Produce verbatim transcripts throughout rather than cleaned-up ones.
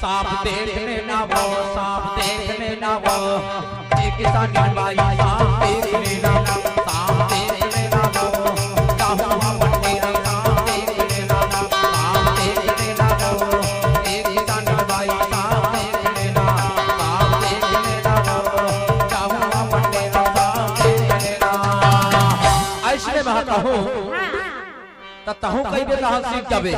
सांप देख लेना वो, सांप देख लेना वो, एक किसानी बाई सांप देख लेना, सांप देख लेना वो, जाहूं हम मंडी में सांप देख लेना, सांप देख लेना वो, एक किसानी बाई सांप देख लेना, सांप देख लेना वो, जाहूं हम मंडी में सांप देख लेना। अइसने मैं कहूं, त तहूं कहिबे, तहां सीख जाबे।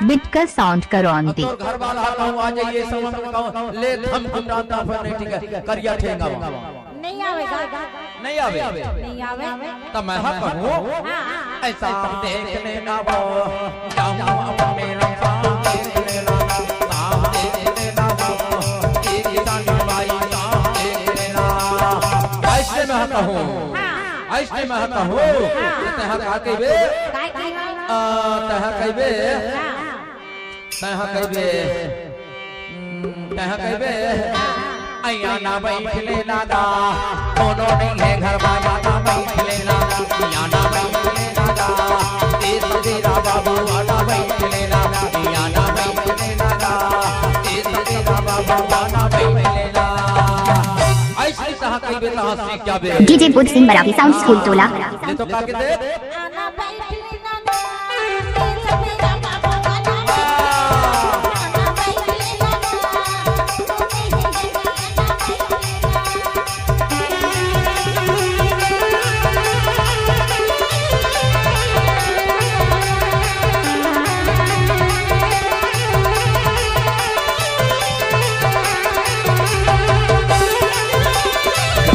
बिटकर साउंड करौंदी। तोर घर वाला कहूं आ जाइए, समझ में कहूं, ले धम धम रांता फर नहीं, ठीक है, करिया ठेंगा। नहीं आवेगा। नहीं आवे। नहीं आवे। त मैं हा कहूं, हाँ। अइसा देख लेना वो, जाऊं अब मेरा सांप देख लेना, सांप देख लेना वो, एक किसानी बाई सांप देख लेना। अइसने मैं हा कहूं। हाँ। अइसने मैं हा कहूं, हाँ। तेहा का कहिबे? काय कहिबे? आ, तेहा कहिबे? हाँ। तेहा कहिबे? हम्म, तेहा कहिबे? अइया ना बइठ लेना गा, कोनो नइ हे घर मा, ना बइठ लेना, अइया ना बइठ लेना गा, ए सवेरा बाबू आ ना बइठ लेना, अइया ना बइठ लेना गा, ए सवेरा बाबू आ ना बइठ लेना। अइसने तेहा कहिबे, तेहा सीख जाबे। डीजे बुध सिंह मरावी साउंड स्कूल टोला। ये तो का के देख।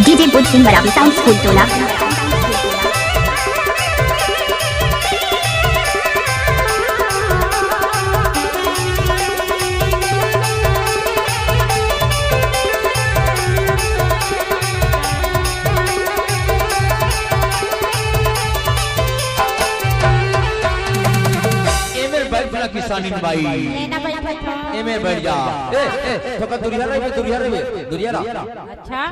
डीजे बुध सिंह मरावी साउंड स्कूल टोला। एमे बइठ ना किसानी बाई। लेना बइठत हो। एमे बइठ जा। ए, ए, थोका दुरिहा रहिबे, दुरिहा रहिबे, दुरिहा रह। अच्छा।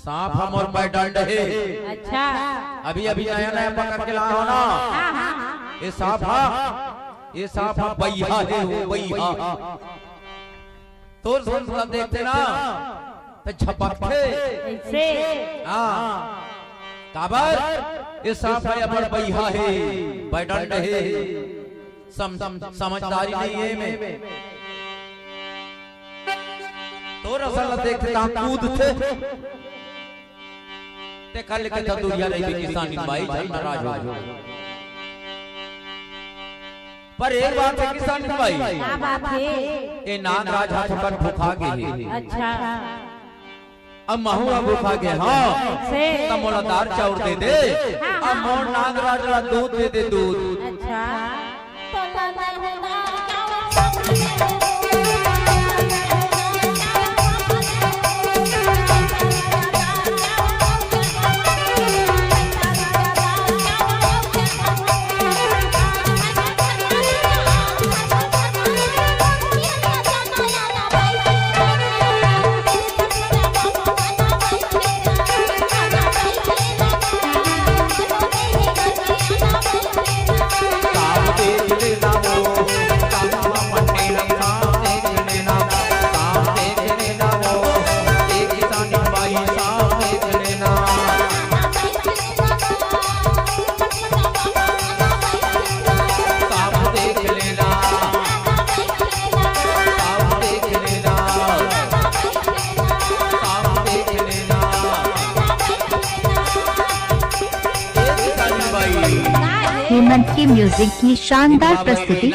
सांप ह मोर पैर डंड हे। अच्छा। अभी, अभी नया, नया पकड़ के लाए हो ना। हाँ, हाँ, हाँ। ये सांप ह, ये सांप ह बइहा हे, वो बइहा। तोर संग ला देखथे ना, त झपकथे। अइसे? हाँ। काबर? ये सांप ह अब्बड़ बइहा हे, बइडंड हे। सम-, समझदारी नइ हे एमे। तोर असन ला देखथे, तहाँ कूदथे। तेखर ले कहिथंव दुरिहा रहिबे किसानी बाई, झन नाराज हो। पर एक बात हे किसानी बाई। का बात हे? ए नागराज ह थोकन भुखा गे हे। अच्छा। अब महूं ह भुखा गे हंव। से? त मोला दार चाउर दे दे। हाँ, अब हाँ। मोर नागराज ला दूध दे दे, दूध। अच्छा। हेमंत के म्यूजिक की शानदार प्रस्तुति।